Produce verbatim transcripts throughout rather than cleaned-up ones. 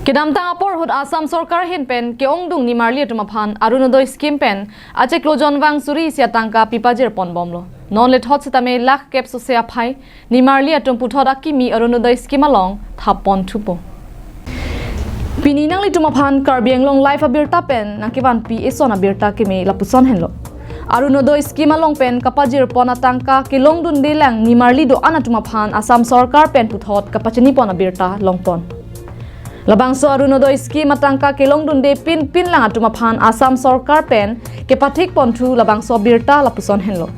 Kedamtang apor ahut Assam Sorkar ahin pen ke-ongdung nimarli atum aphan Arunodoi scheme pen achiklo jon vang suri isi atangka pipajir pon bomlo. Non lethot setame lakh kep sose aphai nimarli atum puthot akimi Arunodoi scheme along thap pon thupo. Pini nanglitum aphan Karbi Anglong Live abirta pen nangkevanpi eson abirta keme lapuson henlo. Arunodoi scheme along pen kapajir pon atangka kelongdunde lang nimarli do-an atum aphan Assam Sorkar pen puthot kapachini pon abirta long pon. Labangso Arunodoi scheme atangka kelongdunde pinpin lang atum aphan Assam Sorkar pen kepathik pon thu labangso abirta lapuson henlo.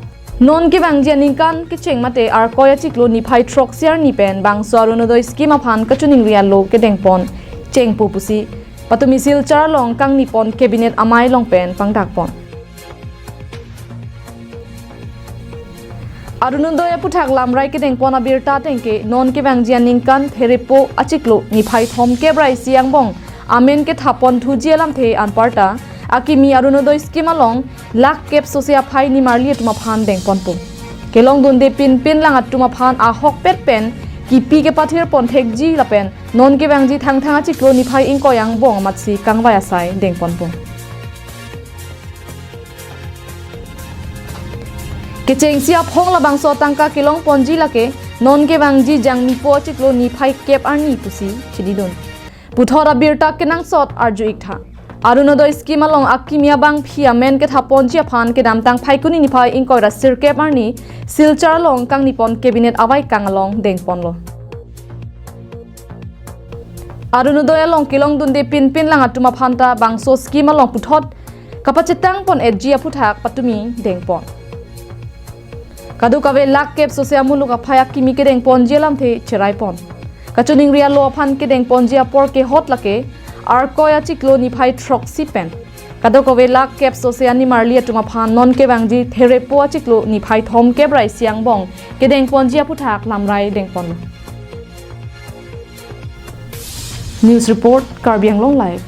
Non kevangji aningkan kecheng mate Arkoi achiklo niphai throksi arni pen bangso Arunodoi scheme aphan kachiningri alo kedeng pon chengpo pusi patumi Silchar along kangni pon cabinet amei along pen pangdak pon. Arunodoi aputhak lamrai kedeng pon abirta ateng ke non kevangji aningkan therepo achiklo niphai thomkep ra isi angbong amen kethap pon thuji alamthe anparta akimi Arunodoi scheme along lakh kep sose aphai nimarli atum aphan deng ponpo. Kelongdunde pinpin lang atum aphan ahokpet pen kipi kepathir pon thekji lapen non kevangji Thangthang achiklo niphai ingkoi angbong amatsi kangvai asai deng ponpo. Kechengsi aphong labangso atangka kelong ponji lake non kevangji Jangmipo achiklo niphai kep arni pusi chinidun. Puthot abirta kenangsot arju iktha. Arunodoi scheme along akimi abangphi amen kethap ponji aphan kedamtang Phaikuni niphai ingkoi ra sirkep arni Silchar along kangni pon cabinet avaikang along deng ponlo. Arunodoi along kelongdunde pinpin lang atum aphan ta bangso scheme along puthot kapachetang pon-etji aputhak patumi deng pon. Kadokave lakh kep sose amuluk aphai akimi kedeng ponji alamthe cherai pon. Kachiningri alo aphan kedeng ponji apor kehot lake Arkoi achiklo niphai throksi pen. Kadokave lakh kep sose animarli atum aphan non kevangji therepo achiklo niphai thomkep ra isi angbong kedeng ponji aputhak lamrai deng pon. News report, Karbi Anglong Live.